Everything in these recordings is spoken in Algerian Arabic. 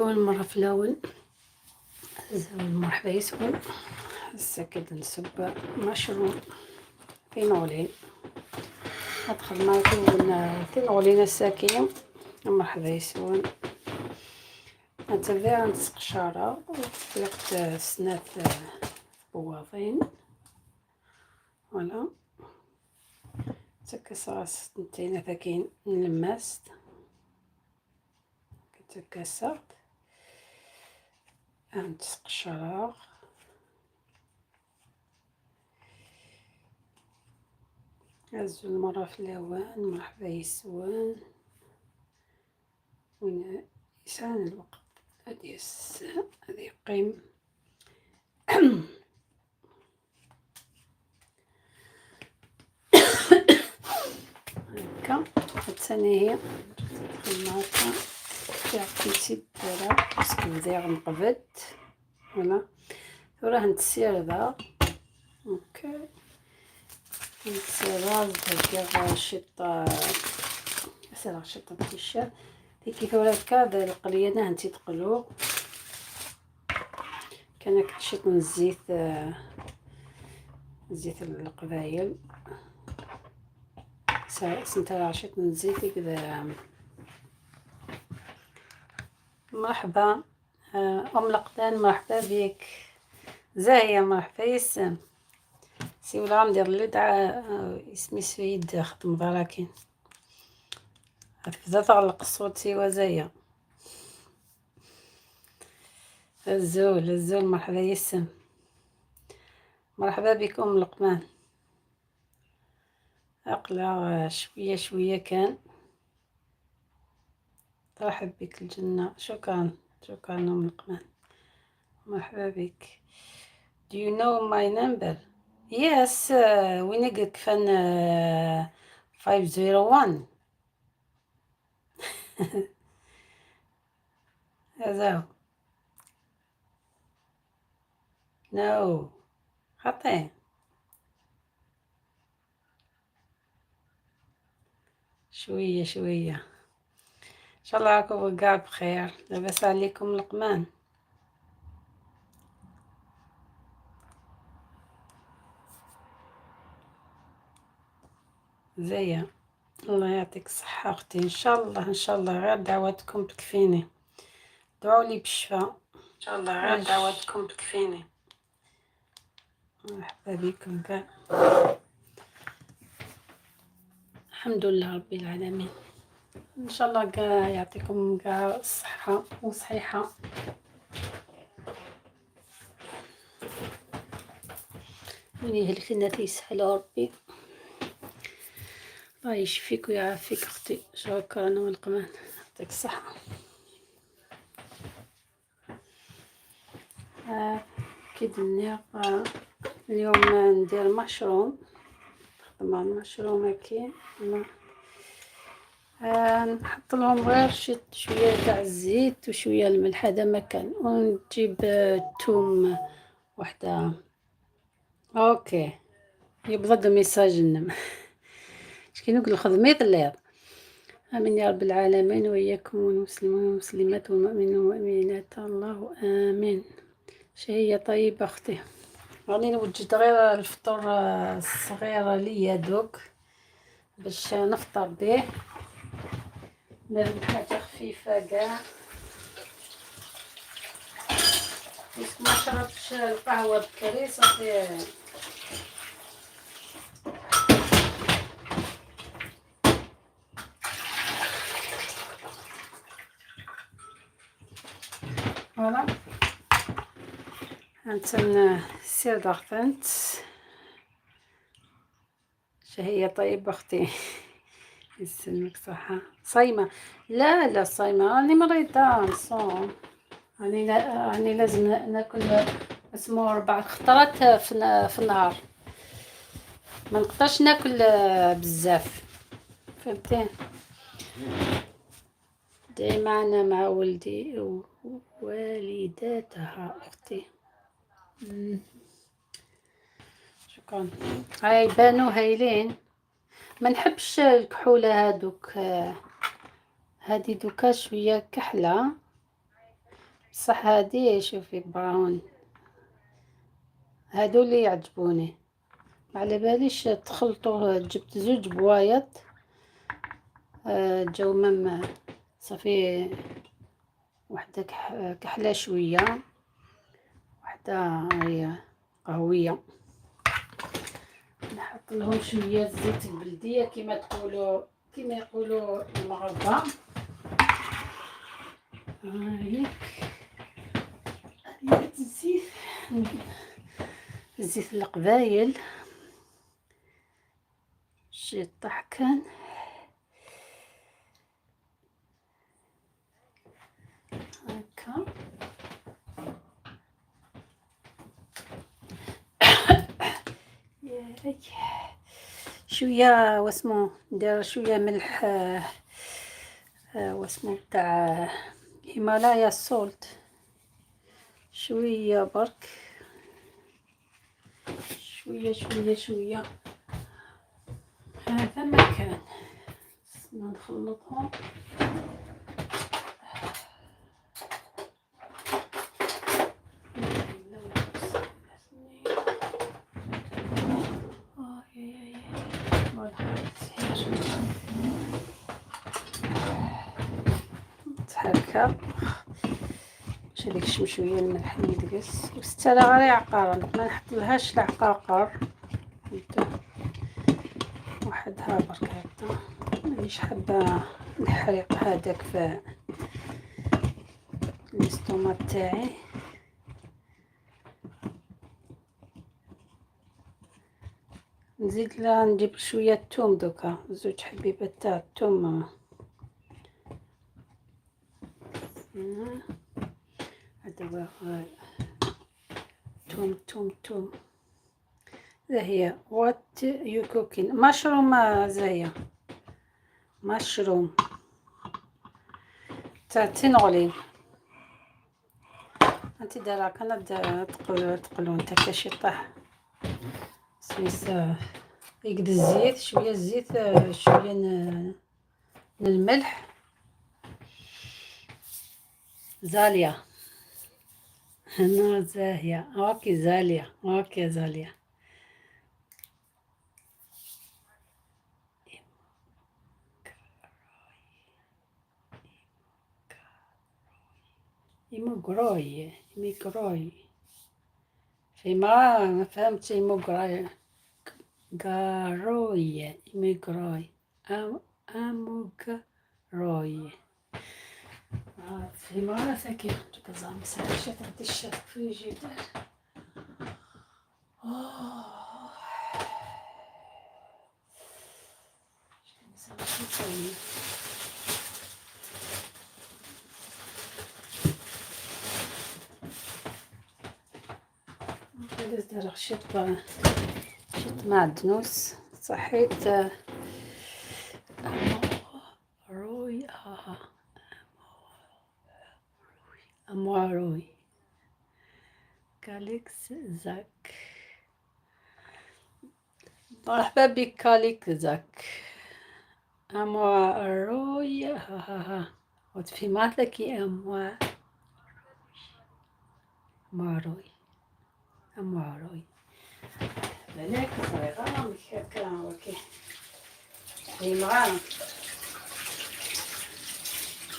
أول مرة في الأول مرحبا يسون. هسه كده نصب مشروم في نغلين أدخل معكم في نغلين الساكين. مرحبا يسون. نتبع نسقشارة وفيقت سنات بواطين فوالا تكسرات نتينا ثاكين نلمست تكسرت نتسقشرا. هزو المرة في الأوان. مرحبا يسوان وين يسعان الوقت هادي هادي يقيم. هكا الثانية هي تدخل معاك في ديالها parce que بدير نقبت voilà وراه نتسير ذا. OK نتسير ذا شيط سير شيط تيشا كيف ولا هكا القليانه انتي تقلو كان كتشيط من الزيت زيت القبايل سنتا شيط من الزيت كذا. مرحبا ام لقدان، مرحبا بك زاهية، مرحبا يسام سي ولا غندير اللي دعا اسمي سويد خدم ضراكين هكذا تغلق الصوت سيوا زاهية. الزول الزول مرحبا يسم، مرحبا بكم لقمان. أقلع شوية شوية كان ترحب بك الجنة. شكرا شكرا أم لقمان، مرحبا بك. Do you know my number? Yes, وين كفن 501. هذا هو. No خطي شوية شوية. إن شاء الله راكم كاع بخير، لاباس عليكم لقمان؟ زيا الله يعطيك الصحة أختي. إن شاء الله إن شاء الله غير دعواتكم تكفيني، دعوا لي بالشفاء إن شاء الله غير دعواتكم تكفيني. مرحبا بكم كاع، الحمد لله رب العالمين. ان شاء الله كاع يعطيكم كاع الصحة وصحيحة. من يهلكنا تيسهل ربي. الله يشفيك ويعافيك اختي. شكرا والقمان، يعطيك الصحة. كي دنيا اليوم ندير مشروم، نخدم على المشروم هكي. نحط لهم غير شوية تاع الزيت وشوية الملح، هذا ما كان، ونجيب الثوم وحده. OK يبضد message النم شكي نقول خدمي الليل. امين يا رب العالمين، وإياكم والمسلمين والمسلمات والمؤمنين والمؤمنات، الله امين. شهية طيبة اختي. راني نوجد غير الفطور الصغير ليا دوك باش نفطر به، لازم حاجة خفيفة كاع. بس ما شربتش القهوة بكري صافي. voilà هانتن سير داغفنت. شهية طيبة اختي، يسلمك صحة. صايمة؟ لا لا صايمة، راني مريضة نصوم. راني لازم ناكل اسمو 4 خطرات في النهار، ما نقدرش ناكل بزاف، فهمتي؟ دعي معنا مع ولدي ووالداتها اختي. شكرا. هاي بانو هايلين. ما نحبش الكحوله هادوك، هادي دوكا شوية كحلة. بصح هادي شوفي brown، هادو اللي يعجبوني. ما على باليش تخلطوا. جبت زوج بوايط جاو même صافي، وحده كحلة شويه، وحده هي قهويه. نحط لهم شوية زيت البلدية كما تقولوا، كما يقولوا المغاربه. هايك الزيت، زيت القبايل شي طحكن. هكا ياك شوية واسمو، ندير شوية ملح واسمو تاع Himalaya salt، شوية برك، شوية شوية شويه. هذا مكان نخلطهم. هكا باش هذيك شوية الملح يدقس. وستة غير عقار، ما نحطلهاش العقاقر وحدها برك هكا، مانيش حابة نحرق هذاك في l'estomac تاعي. نزيد لها، نجيب شوية الثوم دوكا، زوج حبيبات تاع الثوم. هذا هو توم توم توم. زاهية، what you cooking؟ mushroom زاهية، مشروم تاع تينغولين. انت دايرة كان تقلو انت كاشي طاح سميس. يقد الزيت، شوية الزيت، شوية من الملح. زاليا هنا، زاهية، okay زاليا، okay زاليا. إيموغروي إيميغروي في ما فهمت. إيموغروي غاروي إيميغروي أموغروي في مرة ساكن زعما شات الشات فريجيدير. أوه. شيط شيط معدنوس صحيت. روي أمواروي كاليكس زاك، مرحبا بك كاليك زاك أمواروي. ها ها ها وفي مالك أمواروي أمواروي بالك صغيرة هكا. okay هي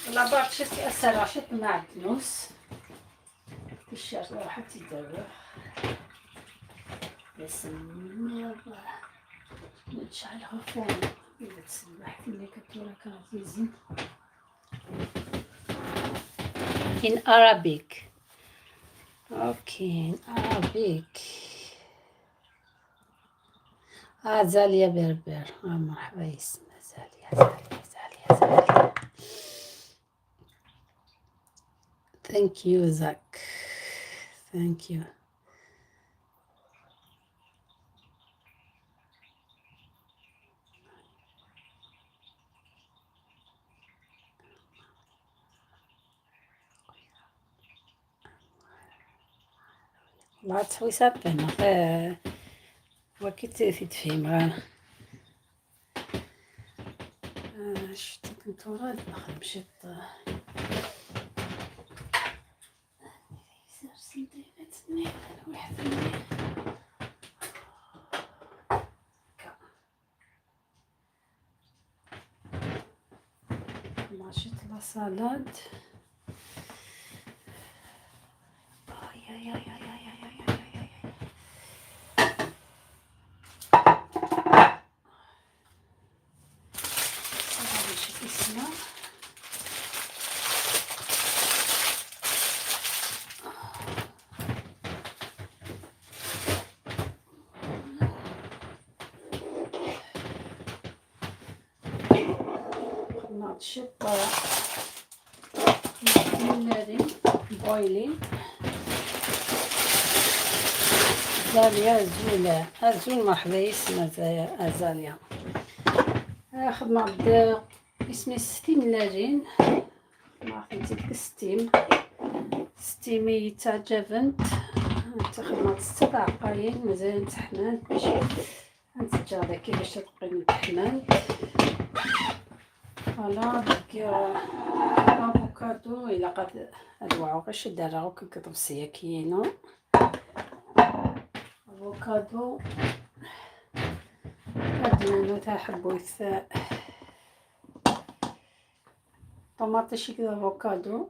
ولا باك شت أسرع شت معدنوس الشر راح تدور. بس نشعلها فوق إذا تسمحت لي كتورة كعزيزين in Arabic. Okay, in Arabic. زاليا بربر، مرحبا يسمى زاليا زاليا زاليا زاليا. Thank you Zach. Thank you. والله تحويسة بنا وكي تفهم. شفت كنت نخدم شي واحد اثنين. ماشيت la salade. اي اي اي اي اي اي اي اي اي. ماشيت اسمها. نشط من بويلين زاليا زولة أزول مرحبا يسمى أزاليا. خدمة بدا اسمي ستيم لاجين ما عرفت ستيم ستيمي تعجبنت تخدمة ستة عقاين مازال تحمانت باش نتجا كيفاش تبقي تحمانت. voilà ديك افوكادو الا قد ادوعو غير دارا كطبسيه كينو افوكادو هاد تاع حبوث طوماطيش كذا افوكادو.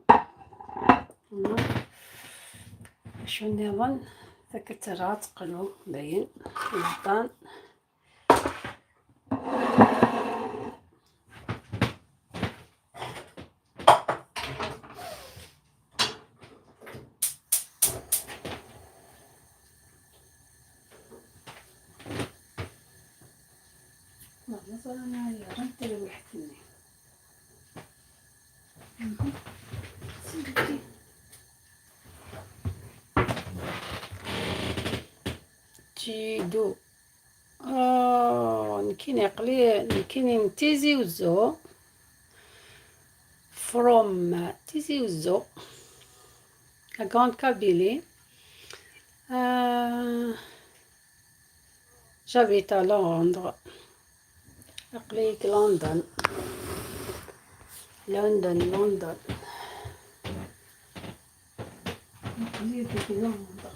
شو نظن ذاك ترى تقلو باين البطان. تجيدو نكيني قلي نكيني نتيزي وزو from تيزي وزو la Grande Kabylie. J'habite à Londres. أقليك لندن لندن لندن أقليك لندن.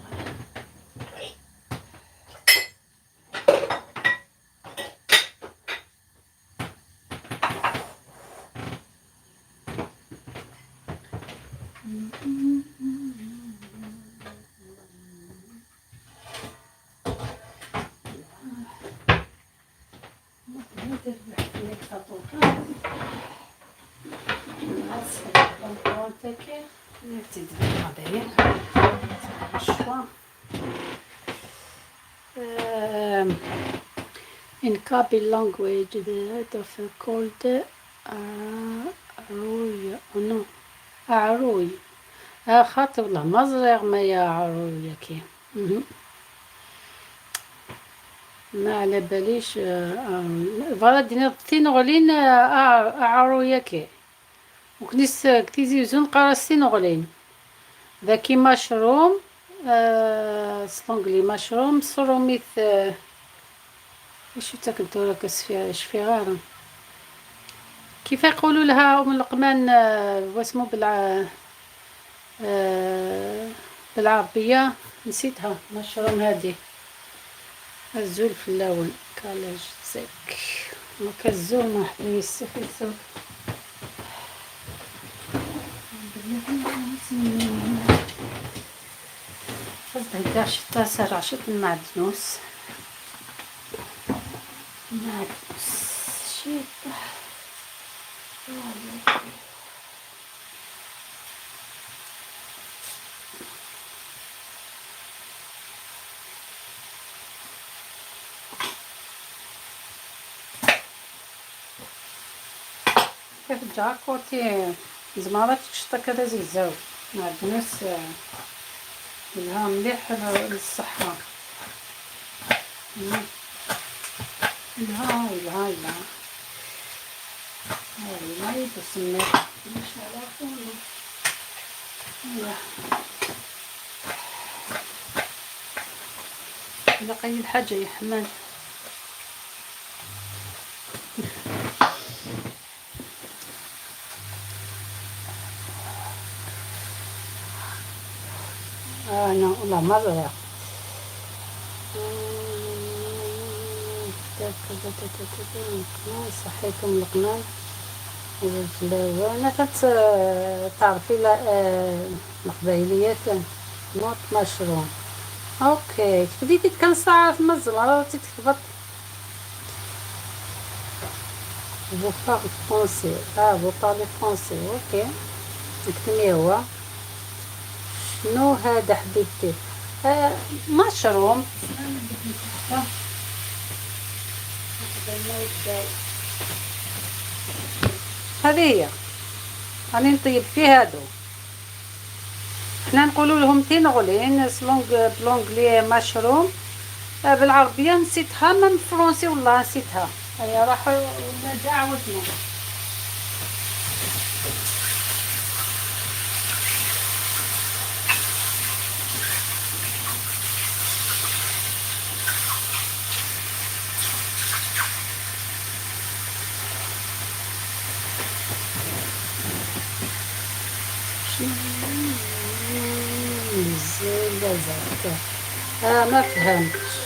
In Kabyle language, the head of called عروي no عروي خاطر والله ما زريغ ما يا عروي كي ما على باليش. voilà دينا تينغولين عروية كي وكنيس كتيزي زون قرا سينغولين ذاكي مشروم سلونغلي مشروم سروميث شو تاكلتو راك شفيغار كيف يقولوا لها ام لقمان واسمو بالعربية نسيتها. مشروم هادي الزول في اللون كالاج زك مكزول ما حبيس الزول. قصد شتا سرعشت المعدنوس معدنوس شيطة. كيف جاكوتي زعما تشطا كذا زيزاو معدنوس لها مليح للصحة. لها لها لها هاي يبسم مش على طول لقي الحاجة يا حمان. Non والله ما ضيع. صحيتم القناة. انا كنت تعرفي القبايليات not mushroom. okay بديتي تكنصعف مزمرة تتكبط. Vous parlez français. Ah, vous parlez français. Ok. اكتمي هو. شنو هذا حبيبتي؟ مشروم. هذه هي راني نطيب فيه هادو. حنا نقولوا لهم تينغولين سلونغ ب l'anglais mushroom، بالعربية نسيتها، من français والله نسيتها. هيا راحوا ولا دعوتنا. ما فهمتش.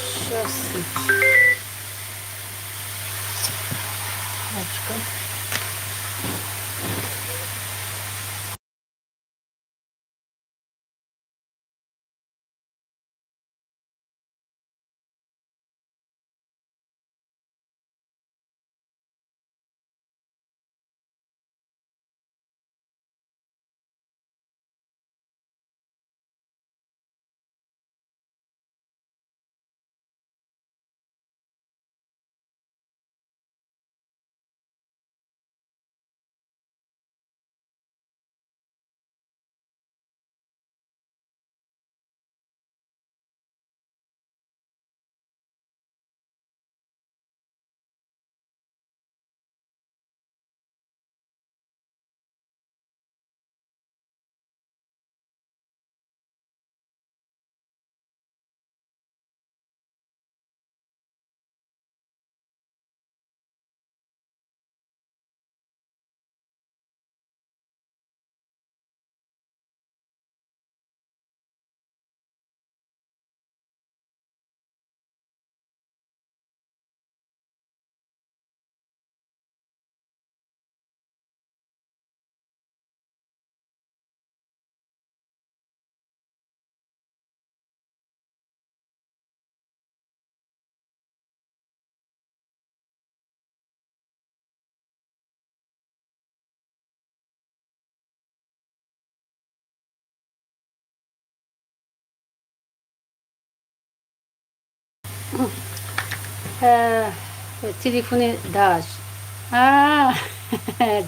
تليفوني داش.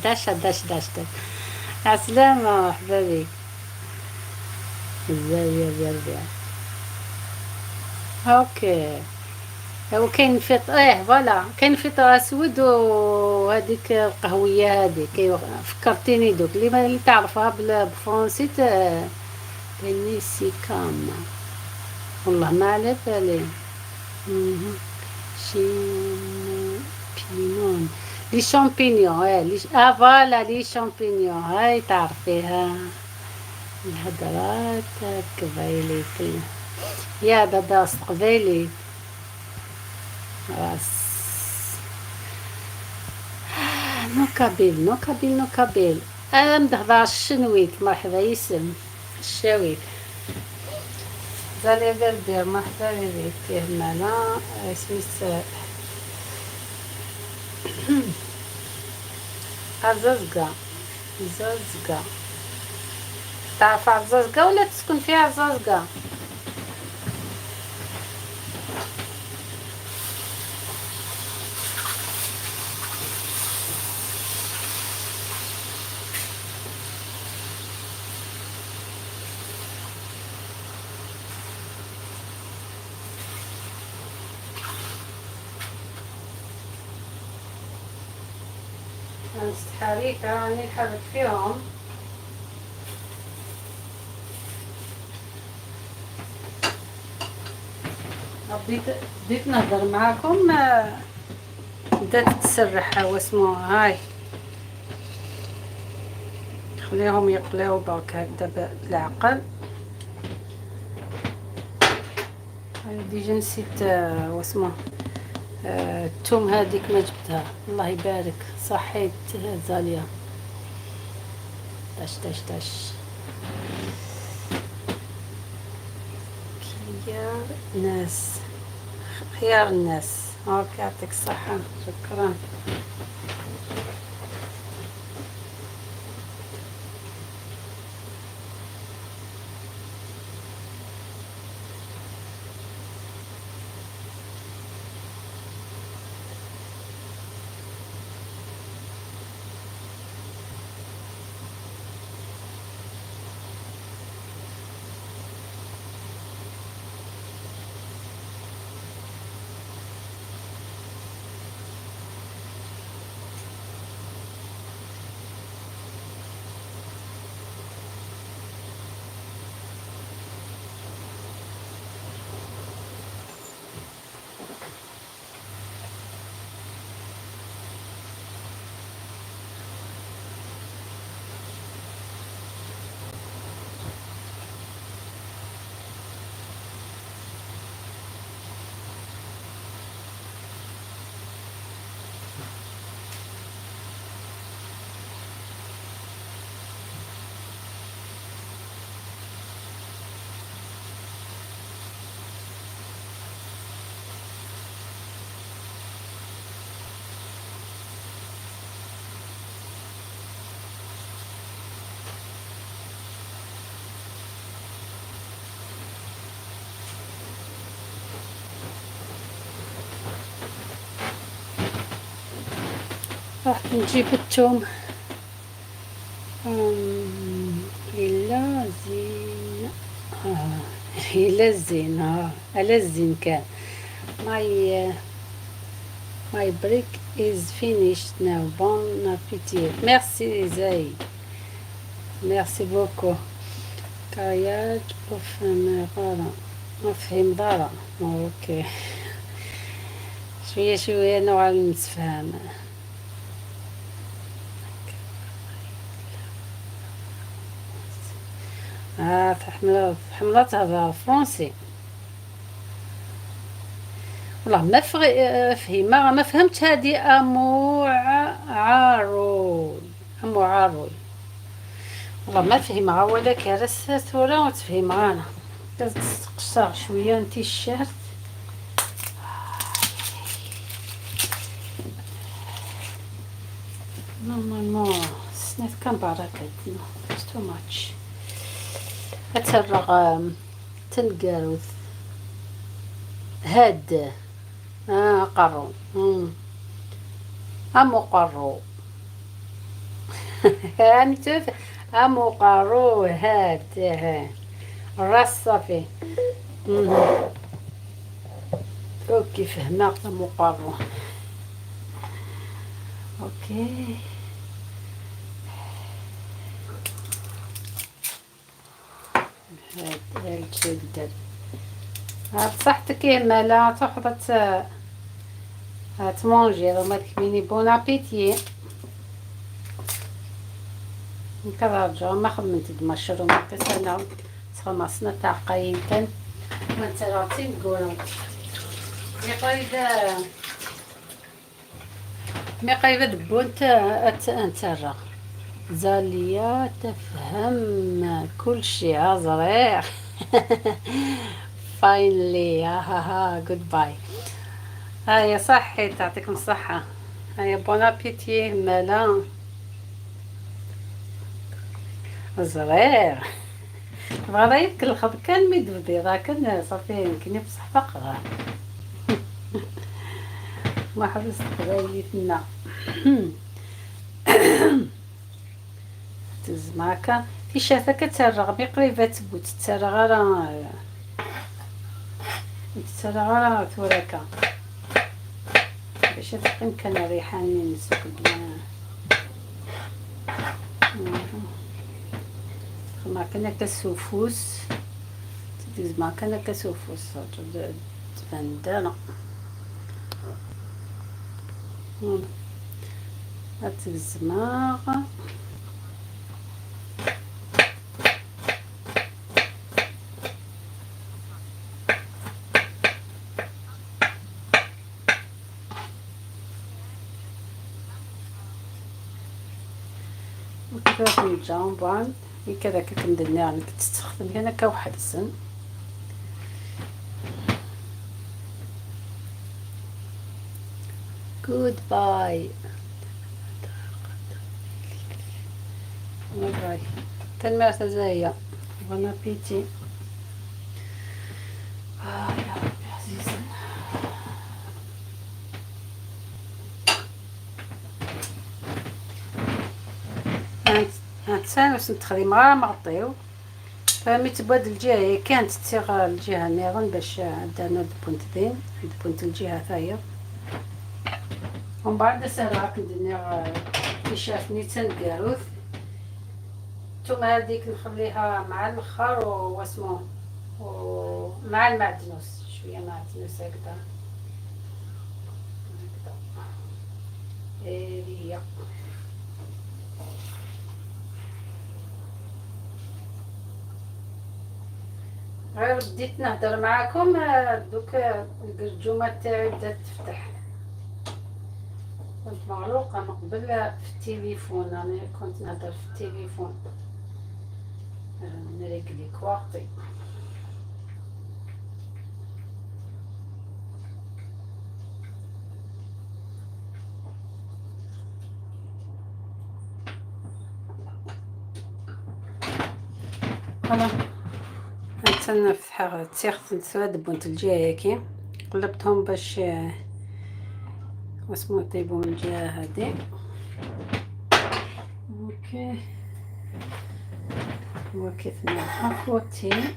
داش داش داش داش. عسلامة مرحبا بك. الزاوية ديال okay. هو كاين فطر، ايه voilà كاين فطر اسود وهذيك القهويه هذيك فكرتيني دوك اللي تعرفها بال français بنيسيكام والله ما على بالي. champignons les champignons، ايه les voilà les champignons هاي تعرفيها الهضرات قبايلي يا دادا قبايلي راس. no kabyle no kabyle no kabyle. انا مدهضر الشنويت. مرحبا يسم الشاويت زالي بردير. مرحبا بك معنا سميت عزازقة. زازقة تعرف عزازقة ولا تسكن فيها عزازقة؟ نستحريك راني نحرك فيهم. بديت نهضر معاكم بدات تسرح واسمو هاي. خليهم يقلاو برك هكذا بالعقل. déjà نسيت واسمه الثوم هذيك ما جبتها. الله يبارك، صحيت زاليا. تاش تاش تاش. خيار ناس، خيار الناس. OK، يعطيك الصحة، شكرا. راح نجيب الثوم. إلا زين، إلا الزين، على الزين كان. My break is finished now. Bon appétit. Merci Zay. Merci beaucoup. كاياج وفهم غارة، مفهم ضارة. OK، شوية شوية نوع نتفهم. حملات هذا français. والله ما فهمة، ما فهمت هذه. امو عارول، امو عارول، والله ما فهمها، ولكن على الثورة وتفهمها. انا تقصر شوية انتي الشرط. normalement سنات كان بركة too much. اتسرغ تنقاروث هاد قرو امو قرو. انت امو قرو هاد الراس صافي. OK فهمنا امو قرو. OK هاد الجدر بصحتك يا مالا تحبط تمونجي ما تكميني. bon appétit. نكرهجو ما خدمت المشروم كسانا تخمصنا تاع قايمتن وانت راتي نقولو مي قريبة، مي قريبة دبونت انترا زالية تفهم كل شيء ازريق. finally ها ها goodbye. هيا صحي، تعطيكم الصحة. هيا bon appétit. مالا صغير بغا ياكل كان ميدودي راه كان صافي يمكن بصح فقرة ما حبست قبايلتنا تزماكا في شافة كترغ مي قريبة تبوت ترغ راه ترغ راه توراكا باش تقيم كان ريحاني نسوق. ما كان كسوفوس ما كان كسوفوس تبان. الزماغ ثلاث بعد كذا كندير يعني كتستخدم هنا كوحد السن. Goodbye. Bye. تنمية زاهية. Bon appétit. يا ربي عزيزا. هانتسان باش نتخدم غير مغطيو فمي تباد الجهة كانت تسيغ الجهة النظام باش عندنا دبونت ذين دبونت الجهة ثايا. ومن بعد سهل ندير كي شافني تنقاروث ثم هذيك نخليها مع الاخر واسمو ومع المعدنوس شوية معدنوس هكذا هكذا. هذه هي. غير بديت نهضر معاكم دوك القرجومه تاعي بدات تفتح. كنت مغلوقه من قبل في التليفون، انا كنت نهضر في التليفون نريكلي كواغطي. voilà نفتح تسيخت نتسواد بونت الجهة كي قلبتهم باش واسمو يطيبو من الجهة هادي. OK وكيف اخوتي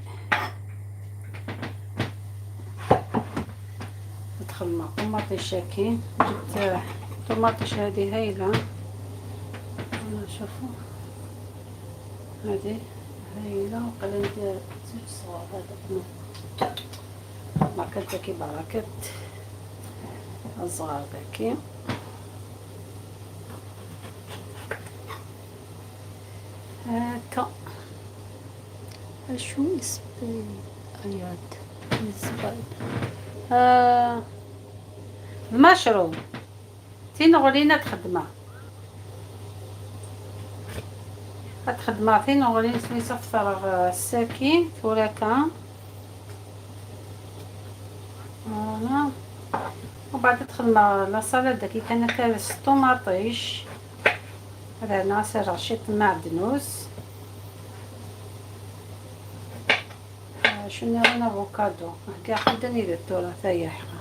ندخل مع طوماطيشة كي جبت طوماطيش هادي هايلة. شوفوا هادي هايلة وقال ندير زوج صغار هذا ما كانت كي بركت الصغار ذاكي. هاكا شو اسم اليد المشروم تينغولينا تخدمه تخدمه تينغولين سميتها فراغ الساكين ثوراكا. voilà وبعد تخدم la salade كي كان كارس طوماطيش هذا ناصر رشيت معدنوس شنو انا افوكادو كاع خدني التورا ثايا حقا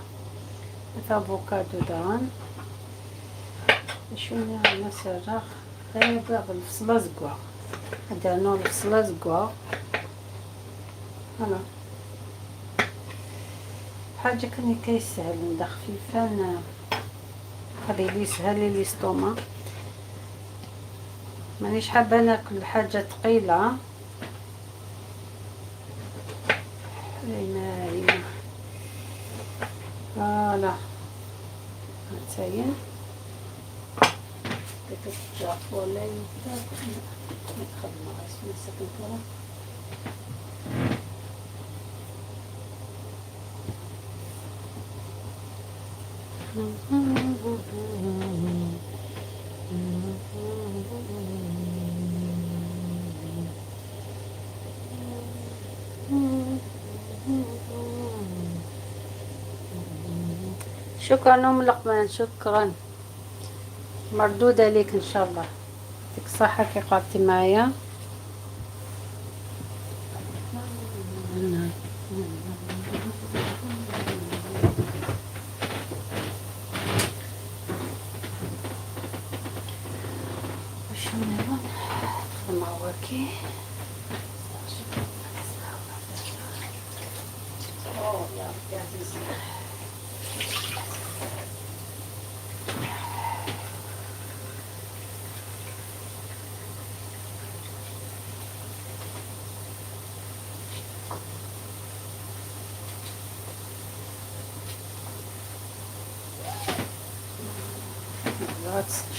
هذا افوكادو دان شنو انا سرخ هذا الفصله زكوا هذا نوع الفصله زكوا. voilà حاجة كان كيسهل ندا خفيفة هذه اللي سهل لي l'estomac. مانيش حابة ناكل حاجة ثقيلة. رينا voilà هاتاين شكرا ام لقمان، شكرا، مردودة ليك ان شاء الله. يعطيك الصحة كي قعدتي معايا.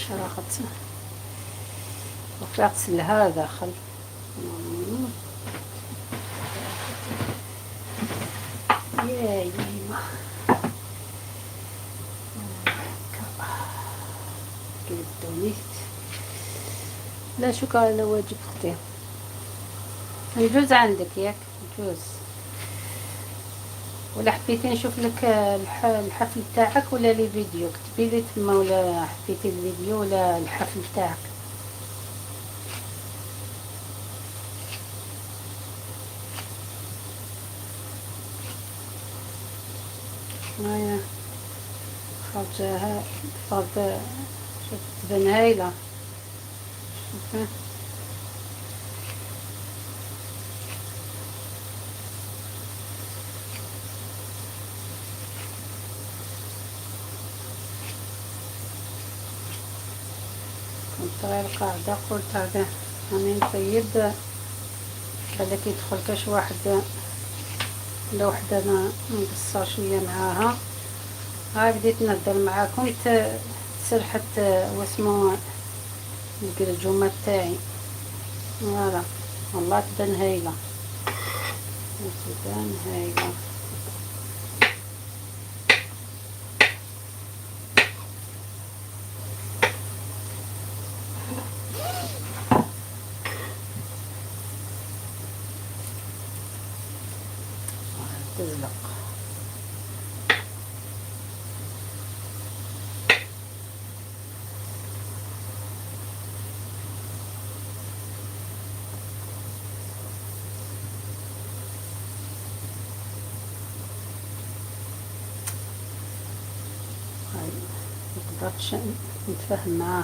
شرخت وفرقت لها داخل. يا يما كيدونيت. لا شكرا على واجب اختي. نجوز عندك ياك؟ نجوز. ولا حبيتي نشوف لك الحفل تاعك ولا les vidéos؟ كتبي لي تما، ولا حبيتي الفيديو ولا الحفل تاعك. هيا خرجها فرد، شوف تبان هايلة. شوف كنت غير قاعدة قلت هذا راني نطيب، بالك يدخل كاش واحد ولا وحدة انا نقصر شوية معاها. ها بديت نهضر معاكم تسرحت واسمو القرجومة تاعي. voilà والله تبان هايلة، تبان هايلة. تزلق. هاي مقدرتش نتفاهم معاها.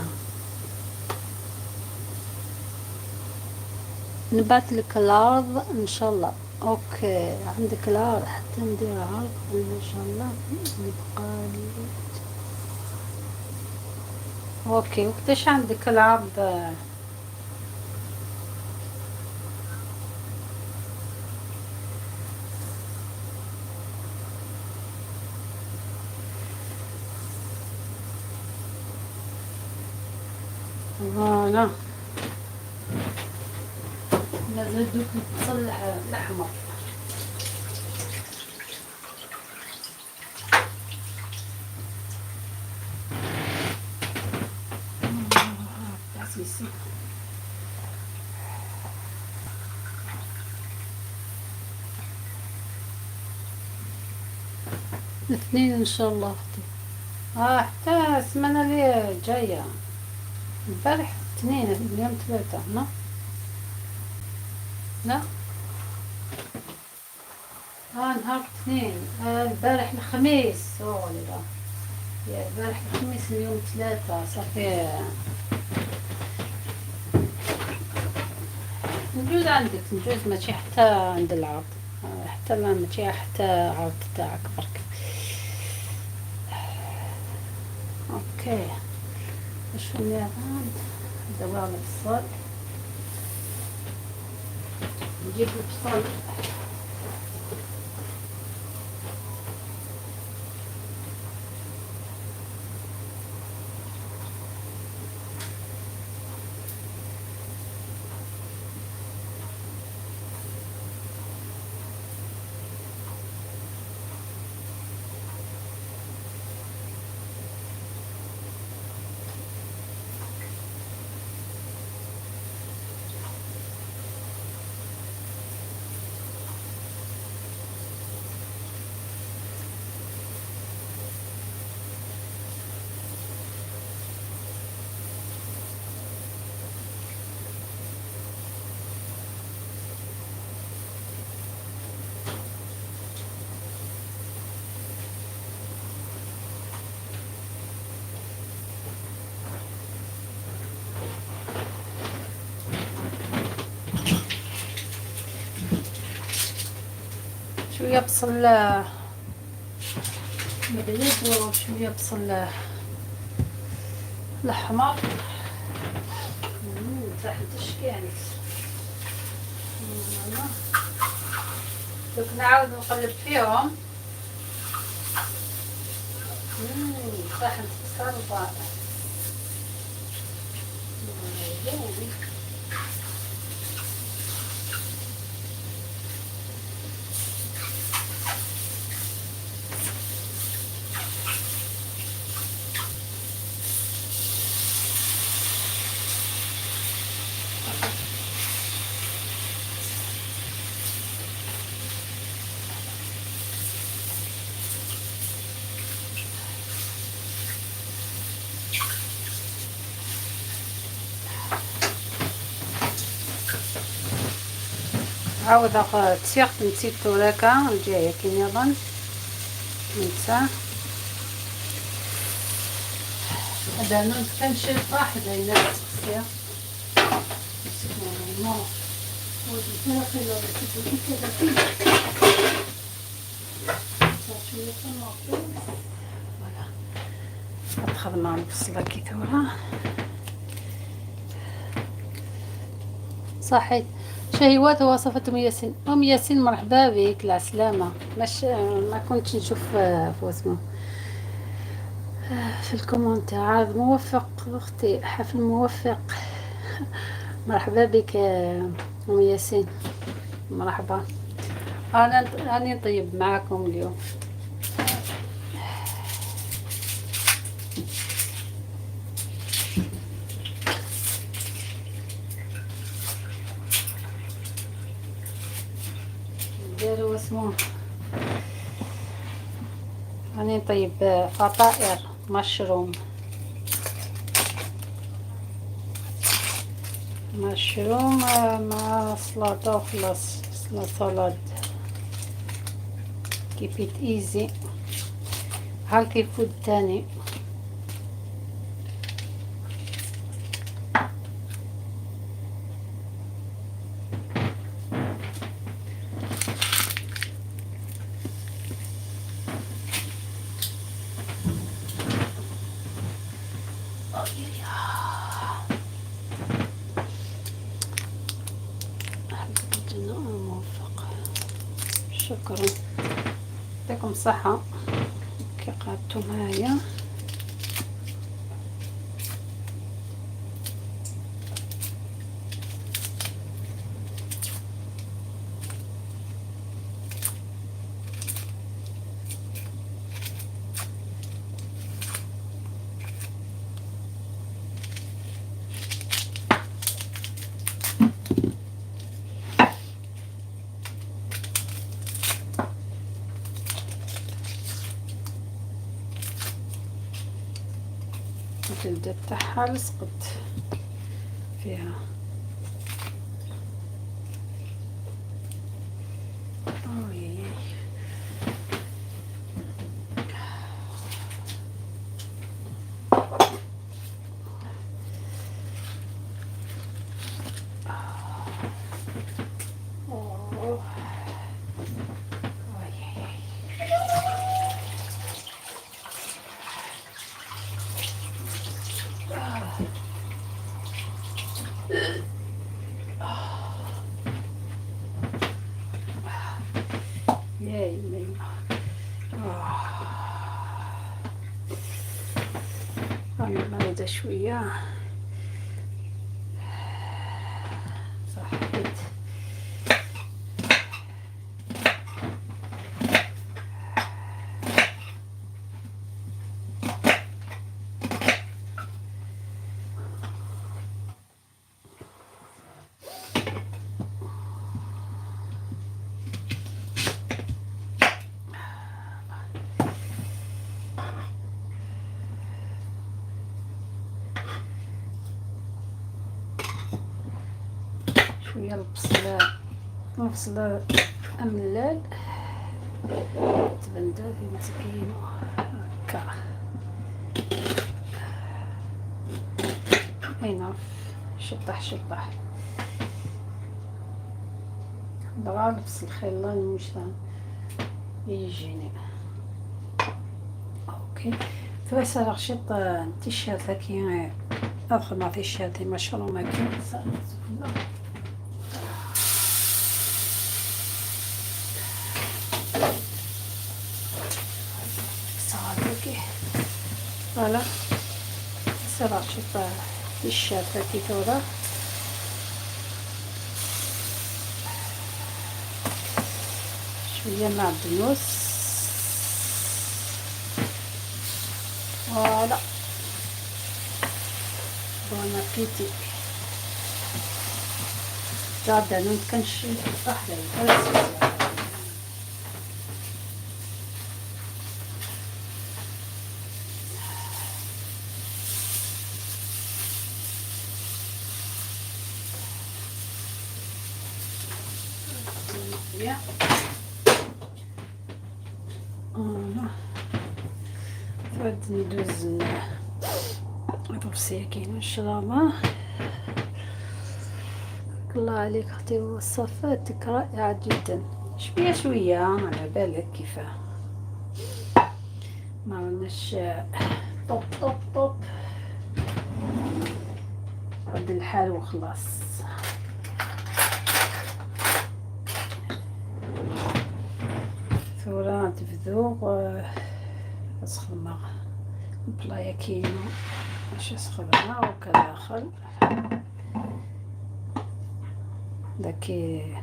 نبعث لك العرض ان شاء الله. OK عندك العرض حتى ندير عرض ان شاء الله نبقى لي. OK وقتاش عندك العرض؟ voilà لازم دوك البصل الاحمر. عزيزي الاثنين ان شاء الله اختي. حتى السمانه اللي جايه، البارح اثنين، اليوم ثلاثة. non لا نهار اثنين، البارح الخميس. او لا يا البارح الخميس، اليوم ثلاثة. صافي نجوز عندك، نجوز ماشي حتى عند العرض، حتى ما ماشي حتى عرض تاعك برك. OK شنو هذا؟ هذا هو البصل. نجيب البصل. شوية بصل مبيض وشوية بصل الأحمر. تحت كانت. دوك نعاود نقلب فيهم. تحت البصل. عاود تسيقت نسيت توراكا الجاية كي نظن ننسى هذا نون كان شي طاح داينا تسيق voilà تخدم مع البصلة كي ثورة. صحيت شهيوات وصفة ام ياسين. ام ياسين مرحبا بك، العسلامة. مش ما كنتش نشوف في اسمه في ال commentaire. عرض موفق اختي، حفل موفق. مرحبا بك ام ياسين، مرحبا. انا راني نطيب معاكم اليوم. ديروا اسمه راني نطيب فطائر مشروم، مشروم مع سلطة وخلاص، salade keep it easy healthy food تاني. موفق، شكرا، يعطيكم الصحة كي قعدتوا معايا. الجلدة تاعها لصقت فيها. أوي. أوه. يا يما راني مريضة شوية، صحيت. شوية البصلة، البصلة أملال تبان في مسكين هكا ايناف. شطح شطح بغا البصل خيلا المشان يجيني. OK ثوا شط تيشيرت كي ادخل مع تيشيرت ما شاء الله ما كاين. voilà سبع شطة الشافة كي ثورة. شوية معدنوس. voilà bon appétit. جاردن كنشي أحلى. شوية. voilà، غادي ندوز طبسيه كاين الشلاضه. الله عليك اختي، وصفاتك رائعة جدا. شوية شوية، على بالك كيفاه ما عندناش top top top، قد الحال وخلاص. ثورة تبدو اسخدمة بلايا كينو باش اسخدمها وكداخل داكي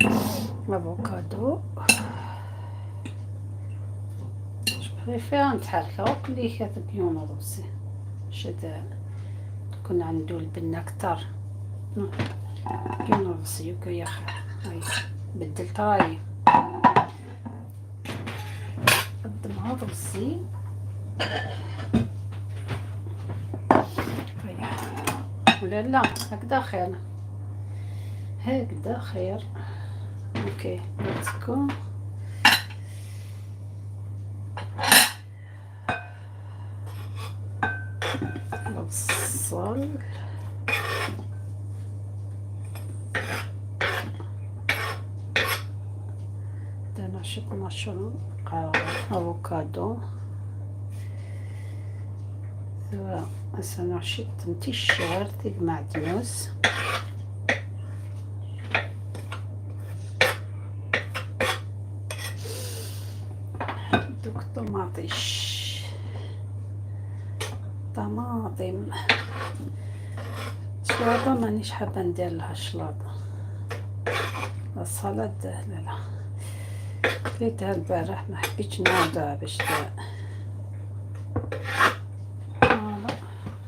افوكادو. je préfère نتحركها وكلي كاتب يوم روسي باش تكون عنده البنة كتر. يوم روسي يا خي بدلت رايي، قدمها روسي. ولا لا، هكذا خير، هكذا خير. okay، let's go. البصل درنا شوية مشروم، افوكادو. ثورة شيت نتيشار تيك معدنوس. دوك طماطيش، طماطم، شلاطة مانيش حابة ندير لها شلاطة. la salade لا لا، كليتها البارح، ما حبيتش نعاودها باش voilà،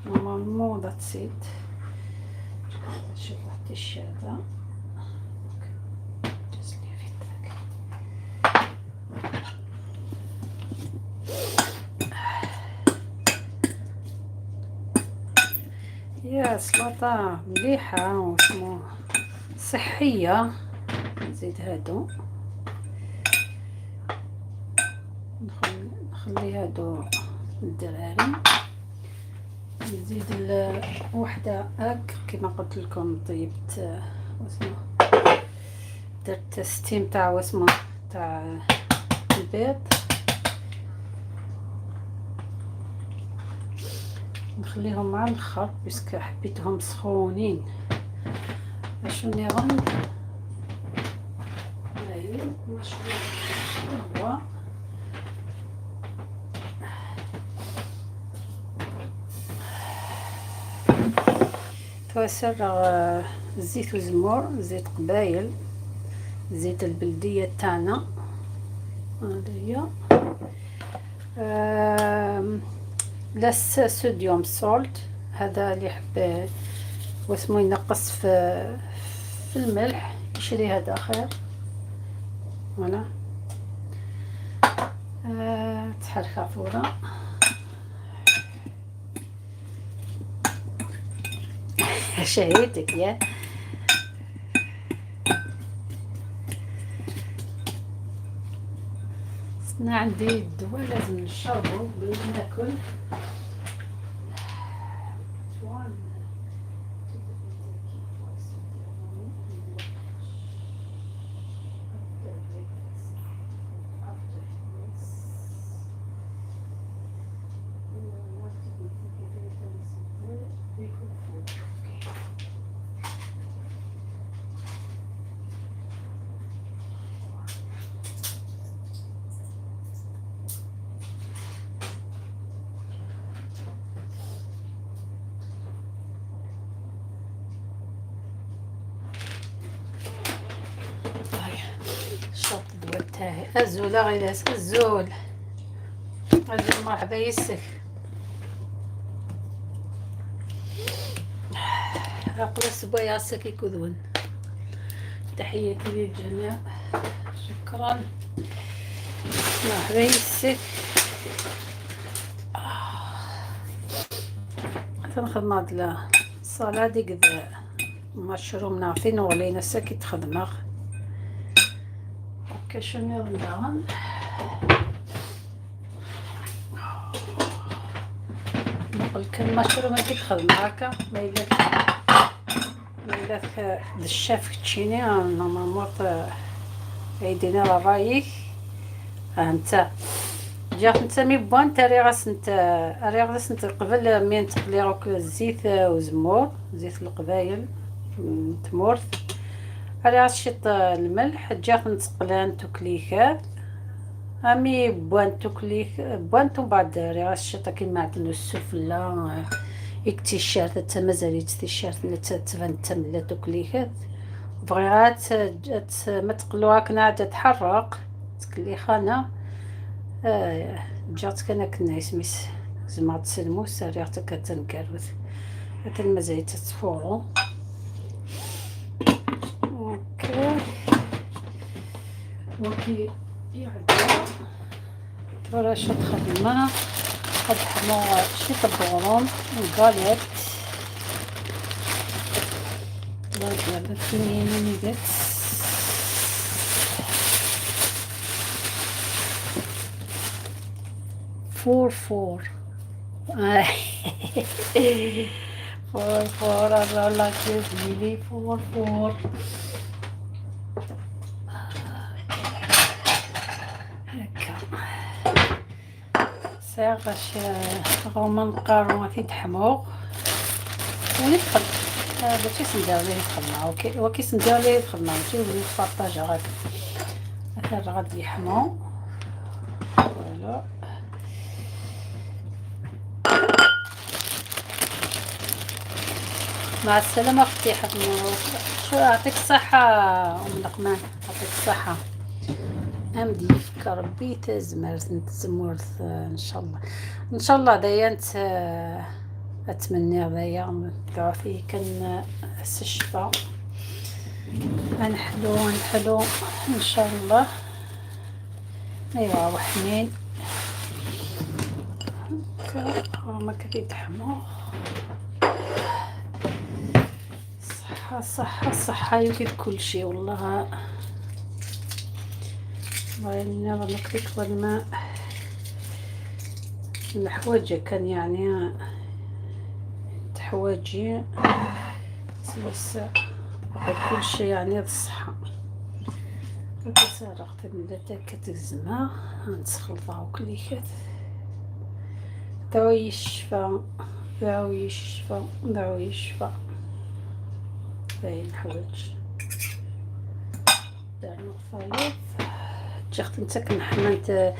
normalement that's it. شوف واحد هذا، just leave it. okay. يا سلطة مليحة واسمو صحية. نزيد هادو، نخلي هادو للدراري. نزيد وحدة egg كما قلت لكم. طيبت واسمو، درت steam تاع واسمو تاع البيض. نخليهم مع الاخر parce que حبيتهم سخونين باش نيغم. هاي مشروم هو توسر زيت وزمور، زيت قبايل، زيت البلدية تاعنا. هذه هي less sodium salt. هذا اللي يحب واسمو ينقص في الملح يشري هذا خير. voilà، تحركها فورا. شهيتك يا سنا، عندي الدواء لازم نشربه قبل ما ناكل. شربت الدواء تاعي. الزولة غيلاس الزول الزول، مرحبا يسك. عقل السبايا سكي كذون. تحياتي للجميع، شكرا، مرحبا يسك. تنخدم هاد la salade كذا مشروم نافين ولينا ساكي تخدمه. كاش نظام نقول كان مشروع ما تدخل معاك ما إلا الشاف تشيني نورمالمون يدينا رايك. انت جات انت مي بوان تاري غاس انت ري غاس انت قبل مين تقلي روك الزيت وزمور زيت القبايل تمورث ري غاس شيط الملح جات نتقلان توكليكات امي بوان توكليك بوان تو بعد ري غاس شيط كيما عندنا السفلى اكتشارت تا مازال تيشارت نتا تبان تملا توكليكات بغيت ما تقلوها كنا تحرق تكليخانه. جات كان كنا اسميس زعما تسلمو سريعتك كتنكروت هذا مازال تتفورو. اوكي وكي يعدى ترى شو تخدمها قد حمو شي طبورون وكاليت لا دابا فين نيدات فور فور فور فور الله كيف فور فور هكا ساعة باش غوما نقارو تيتحمو وندخل ماشي سندير ليه يدخل اوكي وكي سندير ليه يدخل ماشي ولي بارطاجا غاك مثلا غادي يحمو فوالا. مع السلامة اختي حكمو شو يعطيك الصحة ام لقمان يعطيك الصحة امدي يفكر ربي تزمرت نتزمرت ان شاء الله ان شاء الله دايا انت اتمنى دايا تعرفي كان الشفا نحلو نحلو ان شاء الله. ايوا وحنين ما كيتحمو صحة صحة صحة يوكيد كل شيء والله. الله نقلك والماء الحوايج كان يعني تحواجي بس كل شيء يعني بالصحة. كتسرقت من كتزما نتخلطها وكليكات دعو يشفى دعو يشفى دعو يشفى. باين الحوايج دار نقطايط جاخت انت كنحمنت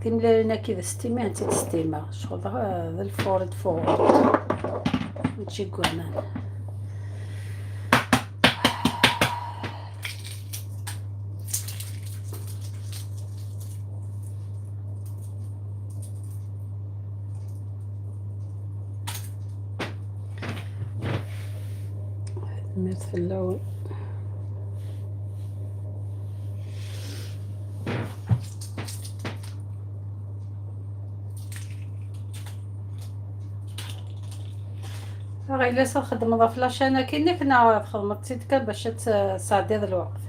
تيملا كي ستيمه انت تستيمه شغل ذا الفورد فورد تجي كوامان. في الأول غير إلا خدمة فلاش أنا كي كنا خدمت تيتكا باش تساعدي هذا الوقت.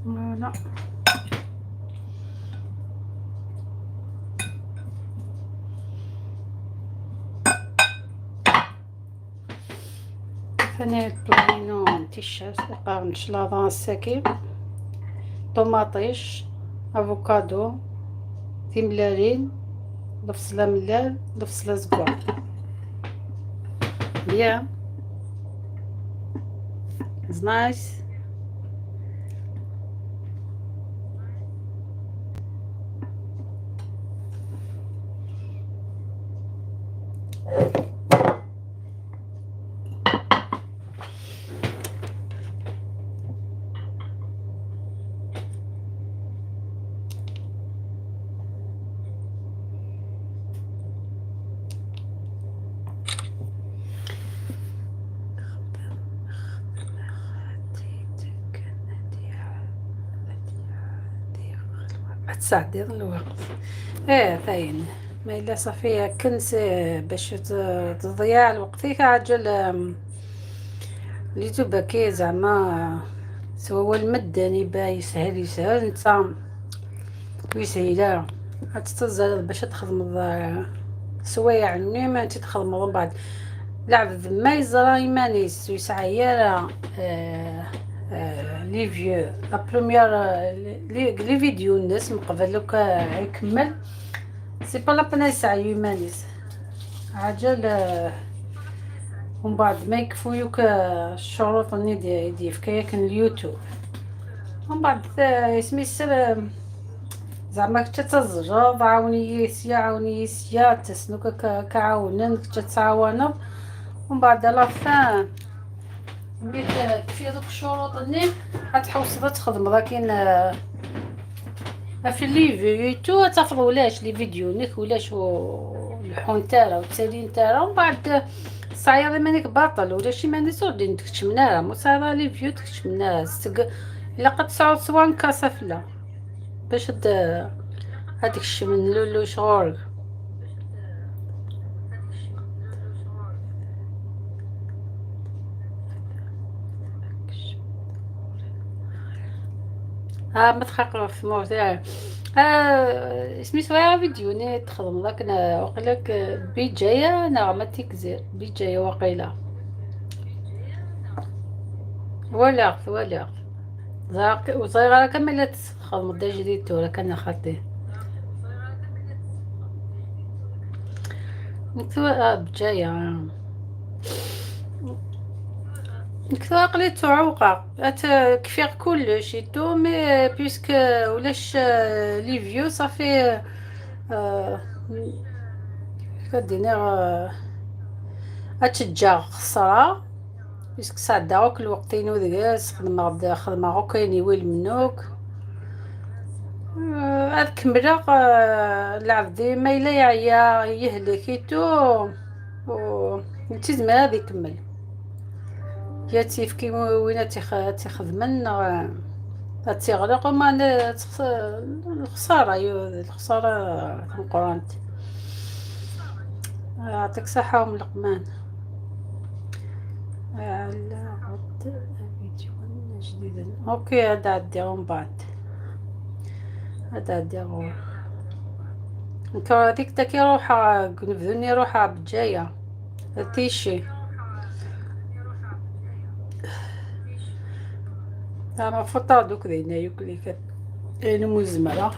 فوالا ثاني بلينو تيشاس قارن شلاضة الساكن طوماطيش افوكادو تملالين الفصله ملال الفصله زكوا بيان نايس. تساعدي الوقت. ايه ثاين ما الا صافي كنس باش تضيع الوقت عاجل اليوتيوب كي زعما سوا المدني با يسهل يسهل نتا ويسهل تتزال باش تخدم سوايع ما تخدم من بعد العبد ما يزرى يمانيس ويسعى les vues la première les vidéos الناس من قبل لو يكمل c'est pas la peine يسعى يمانيس عجل. ومن بعد ما يكفوك الشروط اللي يديفك ياك اليوتيوب، ومن بعد سميت زعما تتزجر عاوني يسيا عاوني يسيا تسنوك كعاونن تتعاونوا، ومن بعد la fin ملي تكفي دوك الشروط اللي غتحوس تخدم. لكن في les vues tout تفضل ولاش les vidéos نيك ولاش الحون تارا وتسالين تارا، ومن بعد صاير مانيك باطل ولا شي ماني سودين تكتشمنا مو صاير les vues تكتشمنا الا قد تصعود سوا نكاسا فلا باش هاديك الشي من لولو شغل. ما تخاق في موت. سميتو غير فيديو ني تخدم ذاك وقيلك بيجايا نعم تيكزير بيجايا وقيلا ولا ولا وصغيرة كملت تخدم دا جديد ولا كان خاطي نكتو بجاية نكتو قليت عوقة كفيق كلشي tout mais puisque ولاش les vues صافي كديني اتشجع خسرة puisque ساعة الوقت ذكاس خدمة خدمة غوكاين يويل منوك هاد كملة العبد ما إلا يعيا يهلك tout و تيزمر هاد يكمل يا تيفكي وين تيخدمن تيغلق وما الخسارة الخسارة تنقرانت. يعطيك صحة أم لقمان على غد فيديو جديد. OK هذا عدي من بعد هذا عدي غور هذيك تا كي روحها نبذوني روحها بجاية تيشي انا فطا دوك دينا ياكلي كاين مزمرة.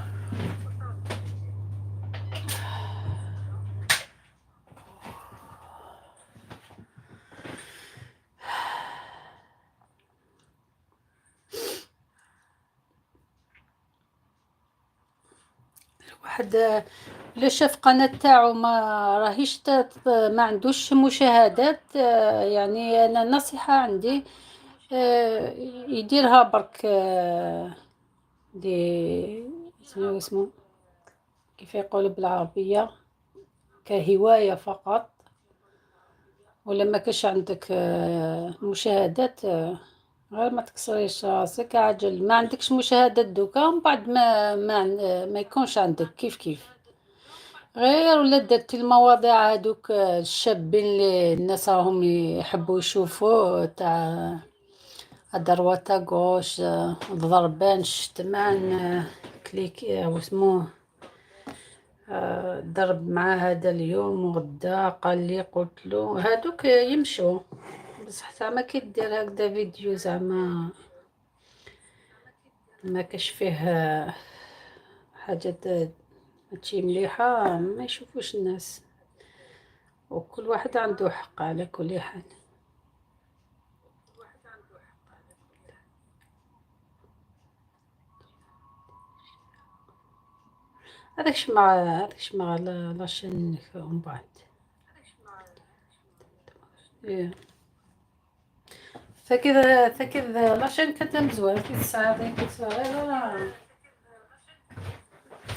الواحد الا شاف قناة تاعو ما راهيش ما عندوش مشاهدات، يعني انا النصيحة عندي يديرها برك دي شنو اسمه كيف يقولوا بالعربية كهواية فقط، ولا ما كاش عندك مشاهدات غير ما تكسريش راسك عاجل. ما عندكش مشاهدات دوكا ومن بعد ما يكونش عندك كيف كيف غير ولا درتي المواضيع هادوك الشابين اللي الناس راهم يحبوا يشوفوا تاع à droite à gauche الضربان الشتمان clic واسمو ضرب مع هذا اليوم وغدا قال لي قلت له هادوك يمشوا. بصح زعما كي دير هكذا فيديو زعما ما كاش فيه حاجة ماشي مليحة ما يشوفوش الناس، وكل واحد عنده حق على كل حال. هذاك شمع la chaîne من بعد فكذا فكذا la chaîne كانت مزوانة في الساعة ذيك صغيرة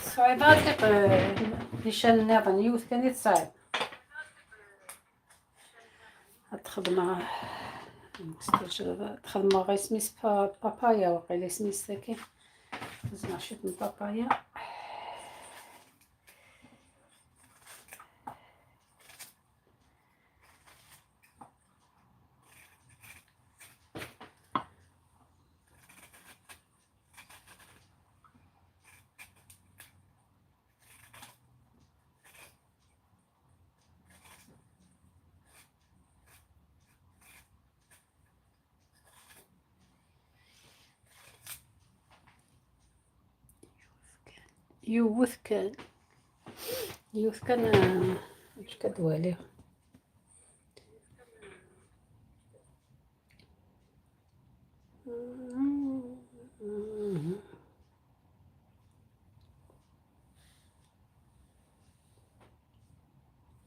صعيبة نيشان نظن يوث كان صعيب تخدم تخدم غير سميس بابايا وقيلا سميس ساكن زعما شفت من بابايا. يوث كان يوث كان واش كدوالي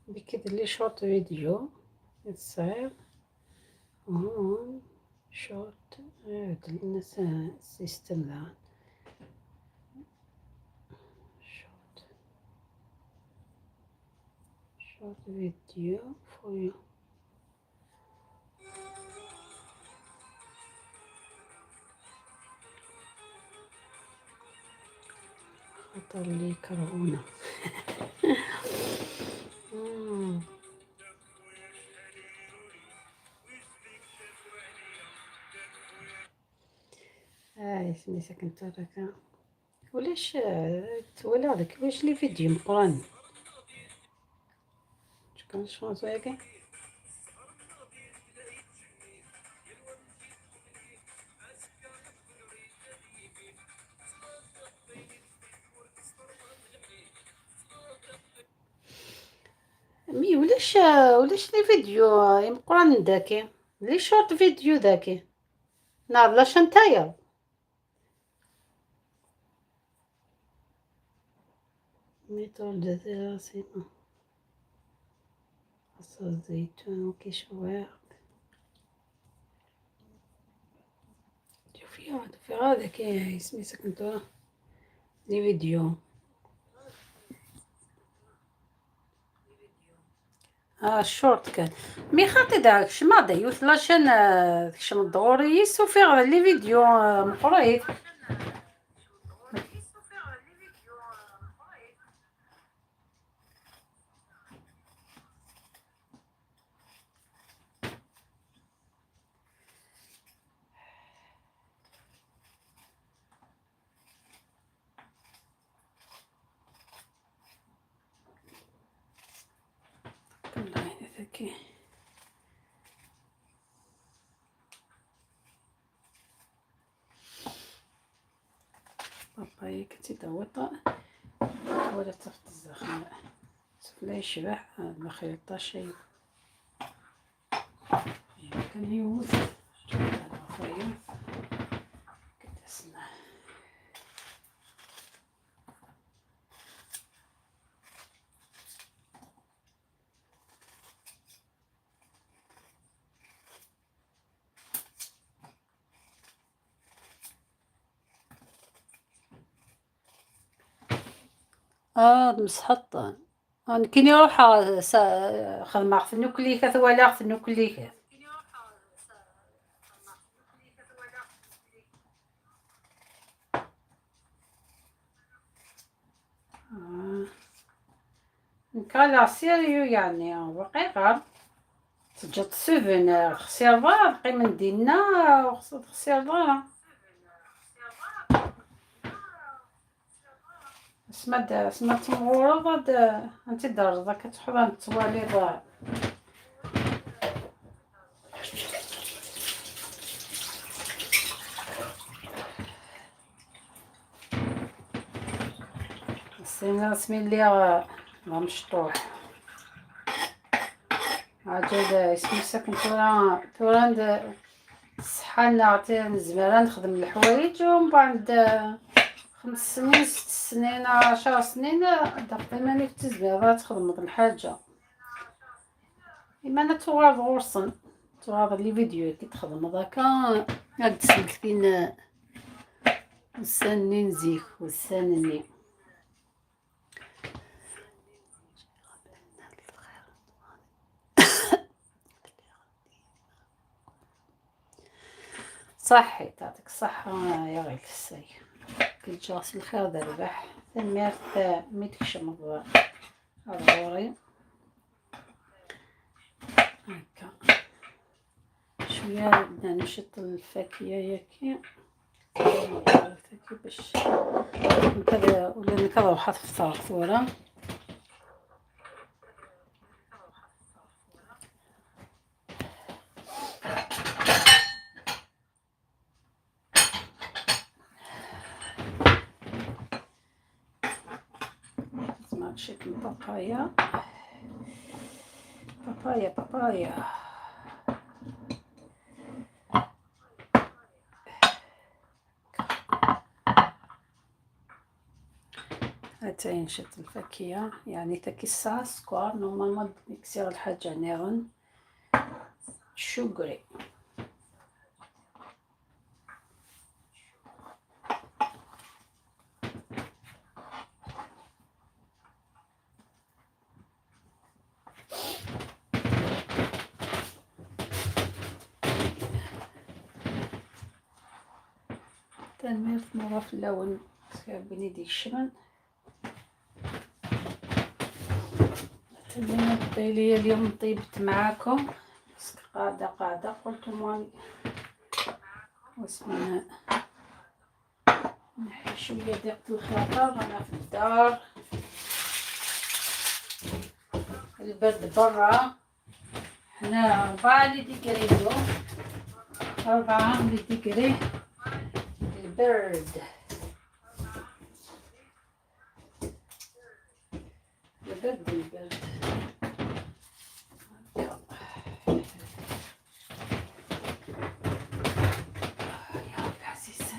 بكذا les short video تصير هون شورت الناس ال system ذا short short video for you. خطر لي كرهونا. هاي سميتها كنت هكا ولاش ولا هذاك واش les vidéos مقران شكون شونس هكا. mais ولاش ولاش les vidéos يمقران داكي les short video داكي نعم لاش نتايا ميترو الجزيرة سيما عصا الزيتون وكيشواق شوفي في هذا كي سميتها كنتو les vidéos الشورت كان mais خاطي داك شما دايوث la chaîne شم الضروري سوفي les vidéos مقريت. كي بابايا كنتي دوطة ولا تفت الزخم سفلا يشبح ما خيطا شي كان يوز خويا كتسنى. مسحطان كي نروح خدمة في النوكليكات ولا في النوكليكات. نكالا sérieux يعني وقيقة تجط سوفونير خسير ضار قيمة ديالنا خسير ضار سما تمغورض انت دار كتحضر توالي ضار سينا سمي لي مشطوح عجل اسمي ساكن تورا تورا الصحة نعطي نزمرة نخدم الحوايج ومن بعد 5 سنين 6 سنين 10 سنين ضغط مانيك تزمر تخدم الحاجة. إما أنا تغاض غرصن تغاض les vidéos كي تخدم هذاكا هاد تسلكتين وساني نزيك وسانني. صحي تعطيك الصحة يا غير السي كتجاس الخير ذا الربح ثميرت ميتكشم الضروري هكا شوية نشط الفاكهة ياكي الفاكهة باش نكذا ولا نكذا وحط في ثورة. شيت البابايا بابايا بابايا. هاتين شت الفاكهة يعني تاكي الصاص كوا normalement ميكسير الحاجة نيرن شوغري. تنميرت مرة في اللون بني ديك الشمن. تنميرت لي اليوم طيبت معاكم بس قاعدة قاعدة قلت ماني واسمنا نحي شوية ضيقة الخاطر. أنا في الدار، البرد برا، حنا 4 les degrés اليوم، 4 les degrés البرد. البرد البرد. يا ربي عزيز.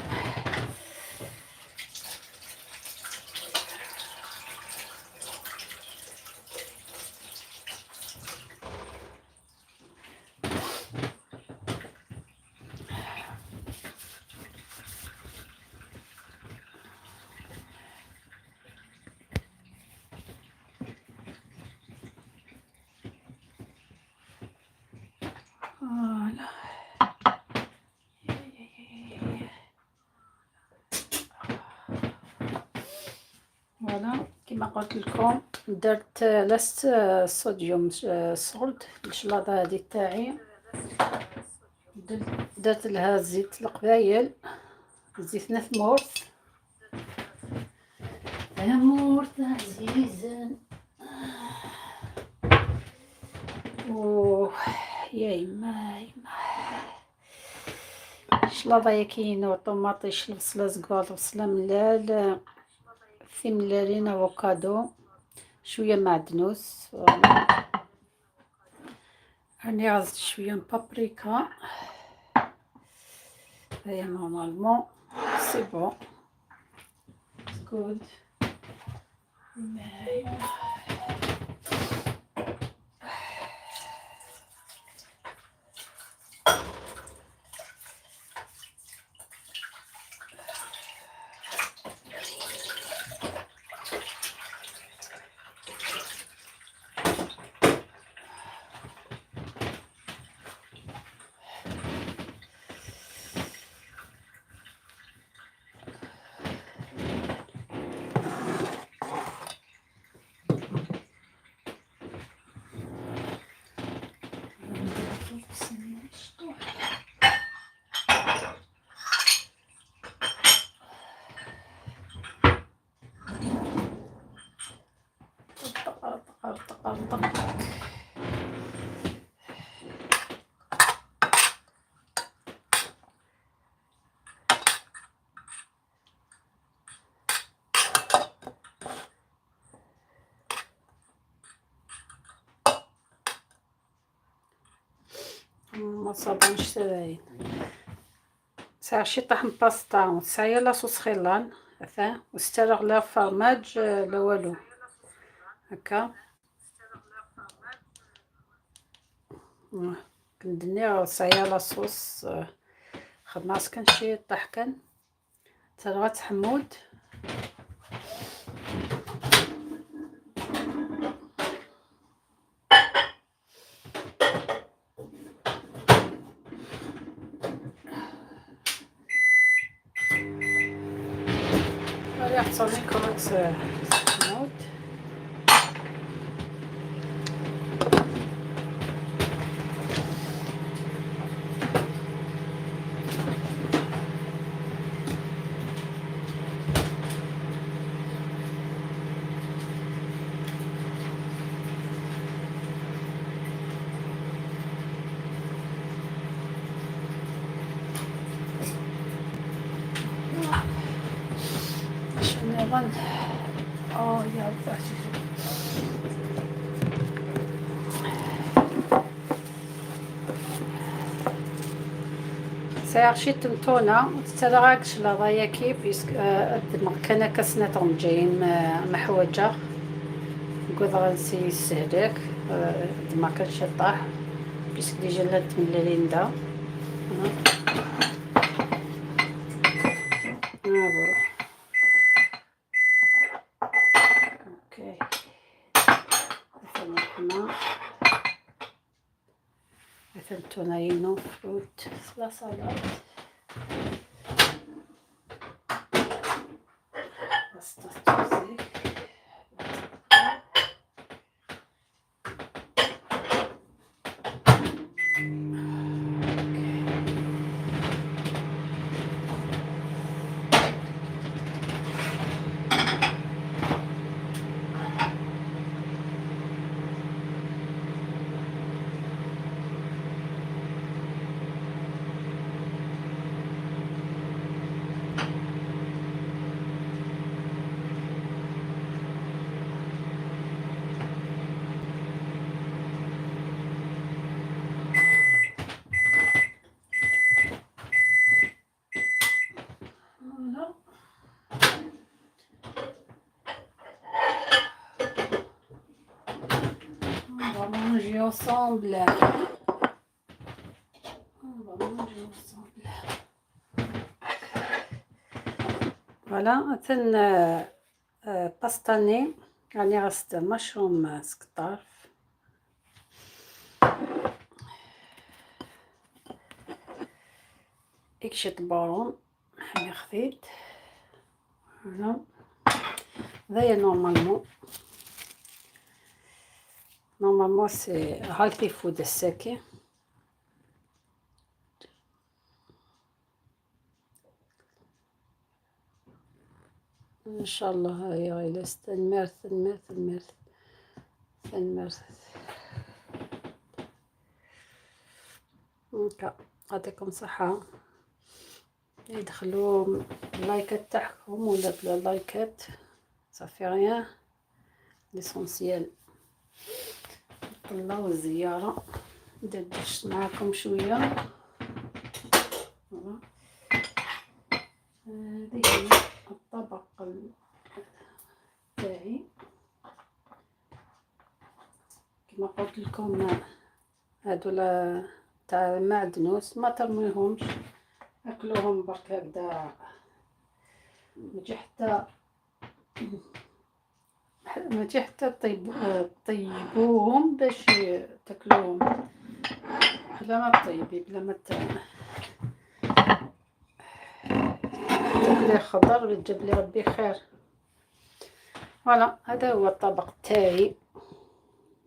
voilà. voilà كيما قلت لكم درت less sodium salt الشلاضه هذه تاعي، درت لها زيت القبايل، زيت نثمورث ثمورث عزيزا. اوه يا يما يما الشلاضه يا كاينه طوماطيش، البصله زكوار، البصله ملال، ثملالين، افوكادو، شويه معدنوس. راني غزت شويه بابريكا. هيا normalement c'est bon good. طق طق. ما صابونش تباين ساعة شي طحن باستا ساعة la sauce خيلان افا وسترغ لا فرماج لا والو هكا. كندني ساعة la sauce خدماس كان شي طحكن ترغت حمود. حمود شنو اه يا ربي. سيغ شي تونة تتراك شلاضة كي puisque كان كاسنا جايين محوجة قدرة نسي السهلك ما كانش طاح puisque déjà لات من ليندا. OK مثلا مثلا تونة ينو fruit la salade Voilà. On va manger ensemble. On va manger ensemble. Voilà, مثلا باستاني راني غسلت مشروم سكطارف اكشت بارون حمي خفيت. Voilà, هذايا normalement c'est healthy food الساكي. ان شاء الله يا غيلاس تنمرت تنمرت تنمرت تنمرت. هكا يعطيكم صحة، يدخلوا اللايكات تاعكم ولا بلا لايكات ça fait rien، l'essentiel الطلة والزيارة. دردشت معاكم شوية. هذه هي الطبق تاعي كما قلت لكم، هادو تاع المعدنوس ما ترميهمش، اكلوهم برك هكذا، ماشي حتى طيبوهم باش تاكلوهم، بلا ما طيبي، بلا ما تاكلي خضر تجيب لي ربي خير. Voilà، هذا هو الطبق تاعي،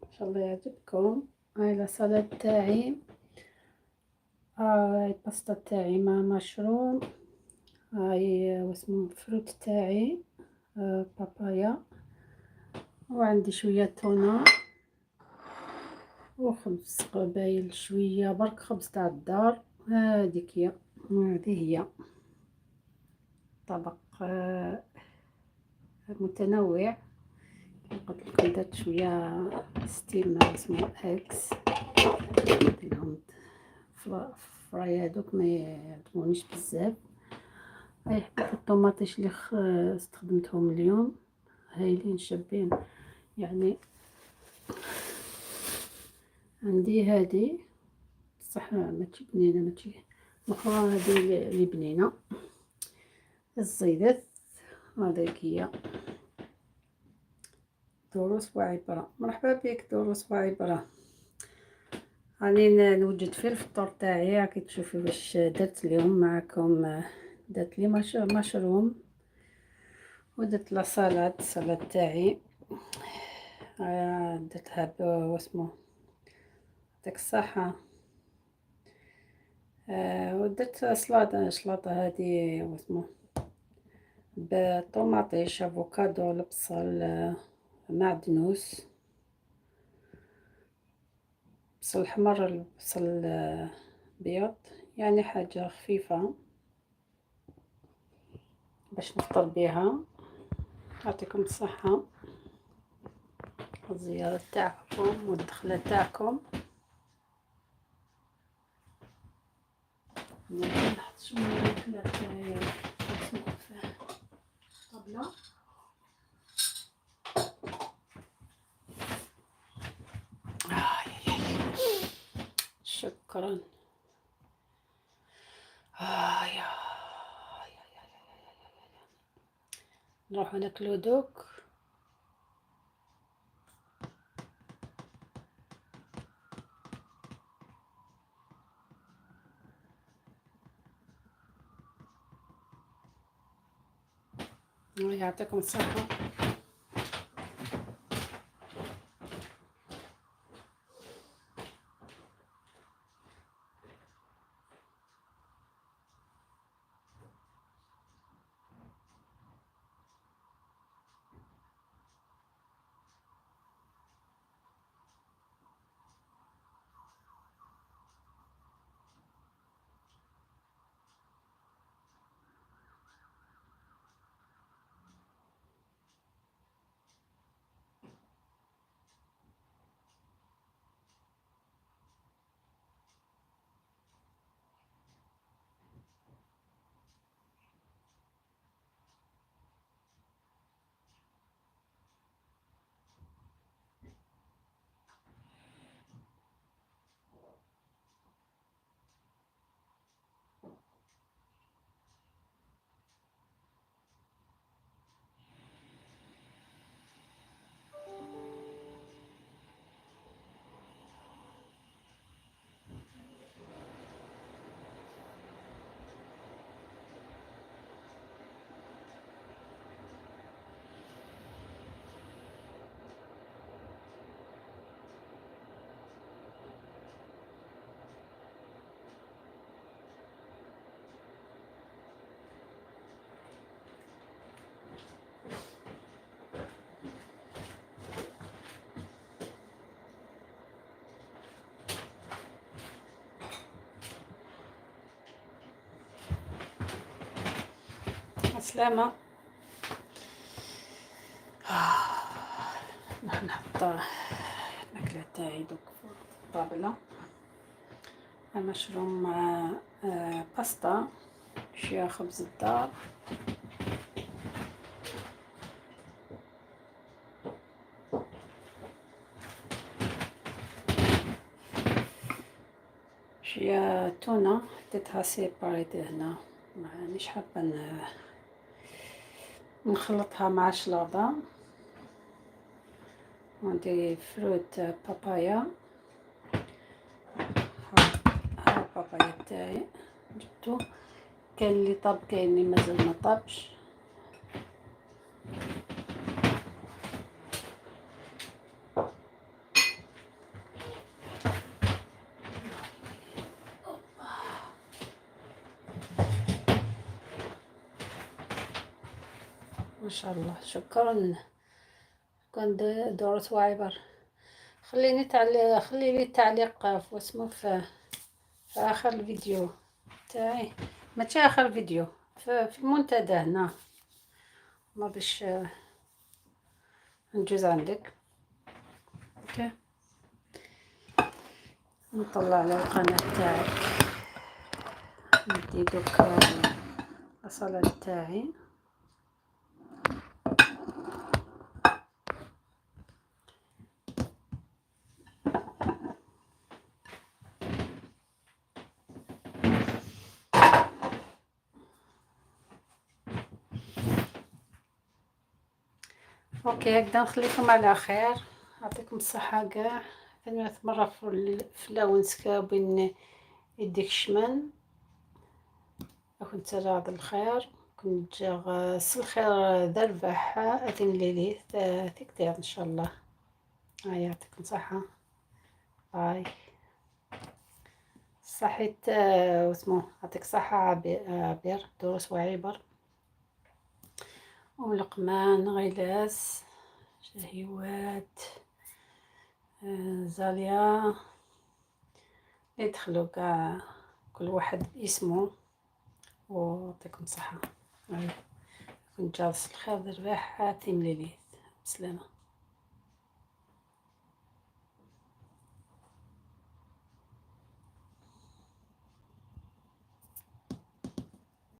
ان شاء الله يعجبكم. هاي la salade تاعي، هاي الباستا تاعي مع مشروم، هاي واسمو fruit تاعي بابايا، وعندي شوية تونة وخبز قبايل شوية برك، خبز تاع الدار. هذيك هي، هذه هي طبق متنوع. قلت لكم درت شوية steam اسمه eggs، لهم fry هادوك ما يعجبونيش بزاف. هاي حبيت الطوماطيش اللي استخدمتهم اليوم، هايلين شابين. يعني عندي هادي بصح ماشي بنينه، ماشي الاخرى، هادي اللي بنينه الزيدات. هذيك هي دروس وعبرة. مرحبا بك دروس وعبرة. راني نوجد في الفطور تاعي، راكي تشوفي واش درت اليوم معكم. درت لي مشروم ودرت la salade، salade تاعي درتها واسمو يعطيك الصحة ودرت سلطة، سلطة هذه واسمو بطوماطيش، افوكادو، البصل، معدنوس، بصل احمر، البصل ابيض، يعني حاجة خفيفة باش نفطر بها. يعطيكم الصحة الزيارة تاعكم والدخلة تاعكم. نحط شوية الماكلة تاعي في الطابلة. شكرا. يا يا يا يا يا يا نروحو ناكلو دوك. الله يعطيكم الصحة. السلامة. نحط الماكلة تاعي دوك فوق الطابلة. المشروم مع باستا، شوية خبز الدار. شوية تونة حطيتها séparée هنا، مانيش حابة نخلطها مع شلاضة. عندي fruit papaya، ها البابايا تاعي جبتو، كاين اللي طاب كاين اللي مازال ما طابش. ما شاء الله. شكرا. كان دورة وعبر. خلي لي تعليق في اسمه في اخر الفيديو تاعي، ماشي اخر فيديو، في المنتدى هنا، ما باش نجوز عندك. OK، نطلع على القناة تاعك، ندي دوك la salade تاعي. OK، هكذا نخليكم على خير، يعطيكم الصحة كاع. ثاني مرة فلاونس بين يديك الشمن، كنت راضي الخير، كنت الخير ذا الربح اثين ليلي تكتير ان شاء الله. هيا يعطيكم الصحة، باي. صحيت واسمو، يعطيك الصحة عبير، دروس وعبر. أم لقمان، غيلاس، شهيوات، زاليا، يدخلوا كاع كل واحد باسمه، ويعطيكم الصحة. كنت جالس الخير الرباح تيم ليلي. بسلامة.